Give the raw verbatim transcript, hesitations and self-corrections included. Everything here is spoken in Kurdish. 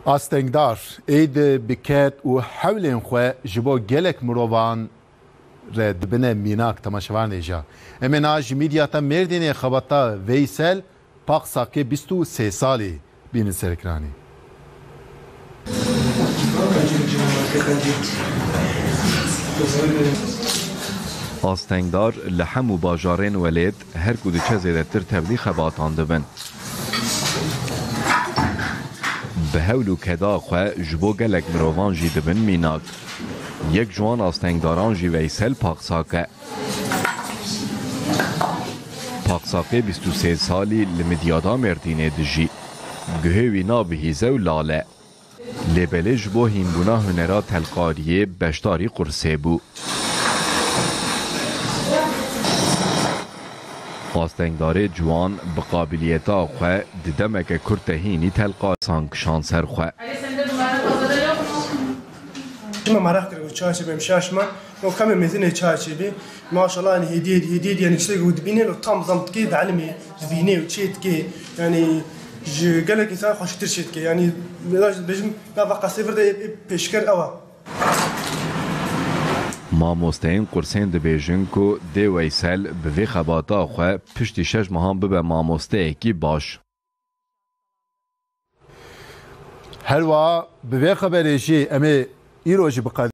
Astengdar êdî bi ked û hewlên xwe ji bo gelek mirovan re dibine mînak. Temaşevanê ja, em ê niha ji Midyata Mêrdînê xebata Veysel Paksakê bîst û sê salî bînin ser ekranê. Astengdar li hemû bajarên welêt her ku diçe zêdetir tevlî xebatan dibin. Bi hewl û keda xwe ji bo gelek mirovan jî dibin mînak. Yek ji wan astengdaran jî Veysel Paksak e. Paksakê bîst û sê salî li Midyada Mêrdînê dijî. Guhê wî nabihîze û lal e. Lê belê ji bo hînbûna hunera telkariyê beşdarî qursê bû. Astengdarê ciwan bi qabiliyeta xwe di demeke kurt de hînî telqar san kişand ser xwe. Çima meraq kir ku çaçê bim şaş me, o kemê mezinê çaçê bî. Maşallah, yani hediye, hediye, yani işte ku dibîne lo tam zam dikê, dielmê, dibîne û çê dikê. Yani ji gelek insan xweştir çê dikê. Yani biraz bêjim, nava qasê vir de ê, ê pêşker ew e. Mamosteyên qursên dibêjin ku dê Weysel bi vê xebata xwe piştî şeş mehan bibe mamosteyekî baş. Herwiha bi vê xeberê jî em ê îro jî bi qed